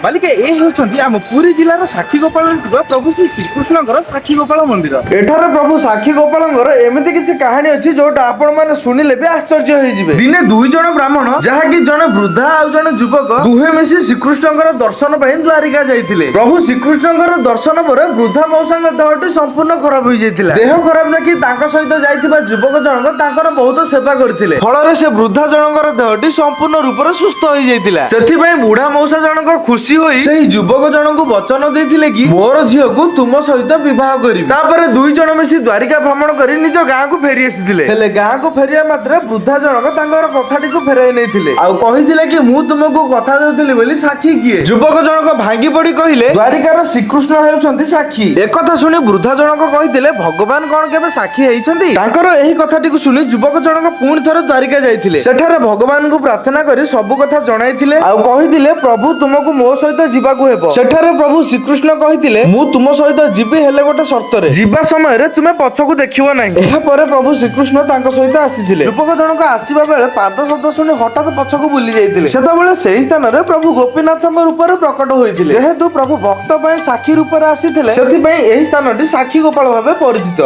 ମାଲିକ, ଏ ହେଉଛନ୍ତି ଆମ ପୁରୀ ଜିଲ୍ଲାର ସାକ୍ଷୀଗୋପାଳରେ ଥିବା ପ୍ରଭୁ ଶ୍ରୀ ଶ୍ରୀକୃଷ୍ଣଙ୍କର ସାକ୍ଷୀଗୋପାଳ ମନ୍ଦିର। ଏଠାରେ ପ୍ରଭୁ ସାକ୍ଷୀ ଗୋପାଳଙ୍କର ଏମିତି କିଛି କାହାଣୀ ଅଛି, ଯୋଉଟା ଆପଣ ମାନେ ଶୁଣିଲେ ବି ଆଶ୍ଚର୍ଯ୍ୟ ହେଇଯିବେ। ଦିନେ ଦୁଇ ଜଣ ବ୍ରାହ୍ମଣ, ଯାହାକି ଜଣେ ବୃଦ୍ଧା ଆଉ ଜଣେ ଯୁବକ, ଦୁହେଁ ମିଶି ଶ୍ରୀକୃଷ୍ଣଙ୍କର ଦର୍ଶନ ପାଇଁ ଦ୍ୱାରିକା ଯାଇଥିଲେ। ପ୍ରଭୁ ଶ୍ରୀକୃଷ୍ଣଙ୍କର ଦର୍ଶନ ପରେ ବୃଦ୍ଧା ମଉସାଙ୍କ ଦେହଟି ସମ୍ପୂର୍ଣ୍ଣ ଖରାପ ହୋଇଯାଇଥିଲା। ଦେହ ଖରାପ ଦେଖି ତାଙ୍କ ସହିତ ଯାଇଥିବା ଯୁବକ ଜଣକ ତାଙ୍କର ବହୁତ ସେବା କରିଥିଲେ। ଫଳରେ ସେ ବୃଦ୍ଧା ଜଣଙ୍କର ଦେହଟି ସମ୍ପୂର୍ଣ୍ଣ ରୂପରେ ସୁସ୍ଥ ହୋଇଯାଇଥିଲା। ସେଥିପାଇଁ ବୁଢା ମଉସା ଜଣକ ଖୁସି ହୋଇ ସେହି ଯୁବକ ଜଣଙ୍କୁ ବଚନ ଦେଇଥିଲେ କି ମୋର ଝିଅକୁ ତୁମ ସହିତ ବିବାହ କରିବି। ତାପରେ ଦୁଇ ଜଣ ମିଶି ଦ୍ୱାରିକା ଭ୍ରମଣ କରି ନିଜ ଗାଁକୁ ଫେରି ଆସିଥିଲେ। ହେଲେ ଗାଁକୁ ଫେରିବା ମାତ୍ରେ ବୃଦ୍ଧା ଜଣକ ତାଙ୍କର କଥାଟିକୁ ଫେରାଇ ନେଇଥିଲେ ଆଉ କହିଥିଲେ କି ମୁଁ ତୁମକୁ କଥା ଦେଉଥିଲି ବୋଲି ସାକ୍ଷୀ କିଏ? ଯୁବକ ଜଣକ ଭାଙ୍ଗି ପଡି କହିଲେ, ଦ୍ୱାରିକାର ଶ୍ରୀକୃଷ୍ଣ ହେଉଛନ୍ତି ସାକ୍ଷୀ। ଏକଥା ଶୁଣି ବୃଦ୍ଧା ଜଣକ କହିଥିଲେ, ଭଗବାନ କଣ କେବେ ସାକ୍ଷୀ ହେଇଛନ୍ତି? ତାଙ୍କର ଏହି କଥାଟିକୁ ଶୁଣି ଯୁବକ ଜଣକ ପୁଣି ଥରେ ଦ୍ୱାରିକା ଯାଇଥିଲେ। ସେଠାରେ ଭଗବାନଙ୍କୁ ପ୍ରାର୍ଥନା କରି ସବୁ କଥା ଜଣାଇଥିଲେ ଆଉ କହିଥିଲେ, ପ୍ରଭୁ, ତୁମକୁ ମୋ ସହିତ ଯିବାକୁ ହେବ। ସେଠାରେ ପ୍ରଭୁ ଶ୍ରୀକୃଷ୍ଣ କହିଥିଲେ, ମୁଁ ତୁମ ସହିତ ଯିବି, ହେଲେ ଗୋଟେ ସର୍ତ୍ତରେ। ଯିବା ସମୟରେ ତୁମେ ପଛକୁ ଦେଖିବ ନାହିଁ। ଏହାପରେ ପ୍ରଭୁ ଶ୍ରୀକୃଷ୍ଣ ତାଙ୍କ ସହିତ ଆସିଥିଲେ। ଯୁବକ ଜଣକ ଆସିବା ବେଳେ ପାଦ ଶବ୍ଦ ଶୁଣି ହଠାତ୍ ପଛକୁ ବୁଲି ଯାଇଥିଲେ। ସେତେବେଳେ ସେହି ସ୍ଥାନରେ ପ୍ରଭୁ ଗୋପୀନାଥଙ୍କ ରୂପରେ ପ୍ରକଟ ହୋଇଥିଲେ। ଯେହେତୁ ପ୍ରଭୁ ଭକ୍ତ ପାଇଁ ସାକ୍ଷୀ ରୂପରେ ଆସିଥିଲେ, ସେଥିପାଇଁ ଏହି ସ୍ଥାନଟି ସାକ୍ଷୀ ଗୋପାଳ ଭାବେ ପରିଚିତ।